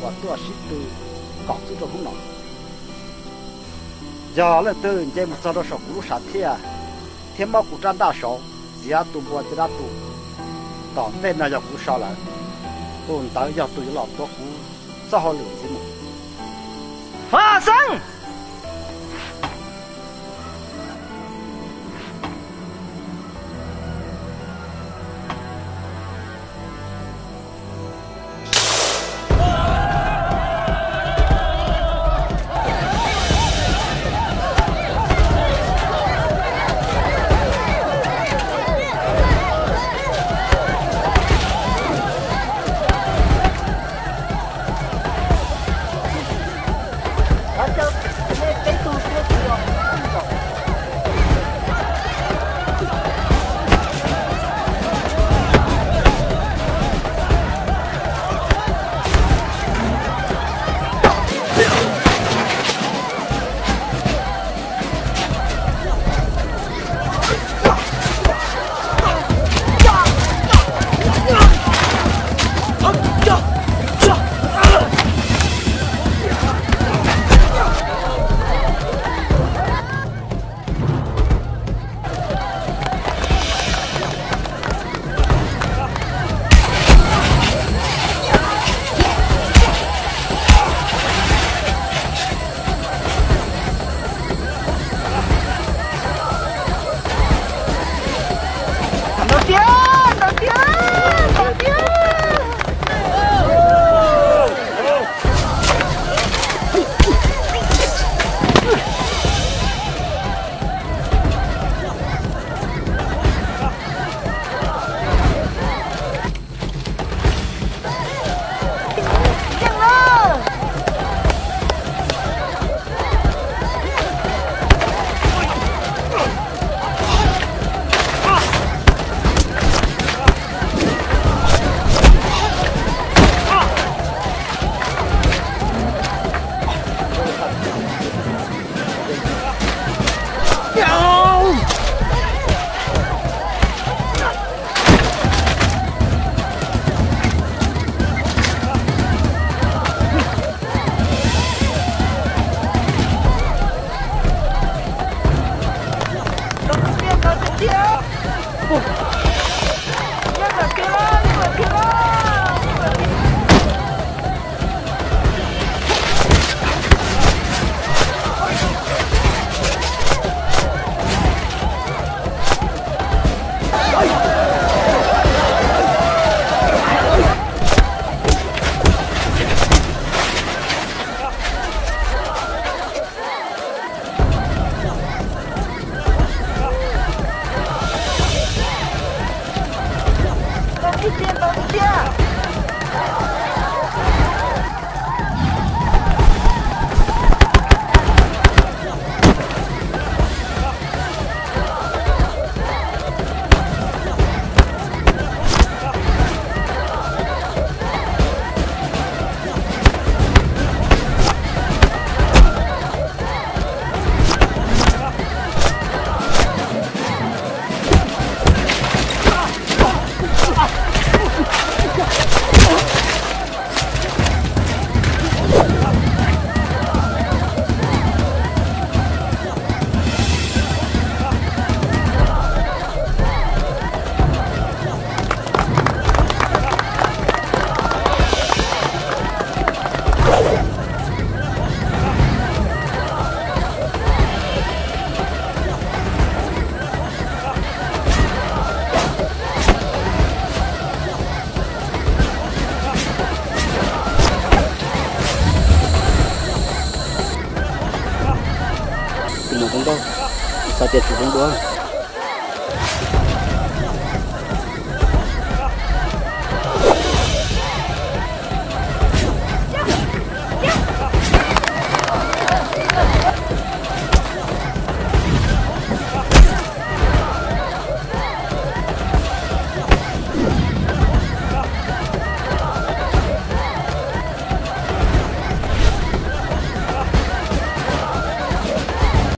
kom tuaj sib tw kom xwb rau hnub no. Yog leej twg nce mus txog rau saum kuv lub sam thiaj, thiab muab kuv rab ntaj saud txiav tus npua caj dab tu, tom ntej no yog kuv so lawm, tus ntawd yog tus yuav los tuav kuv txoj hauj lwm ntxiv mus. Faj Xeeb! Tus muam Tub Nkauj, xav tias tsis zoo dua.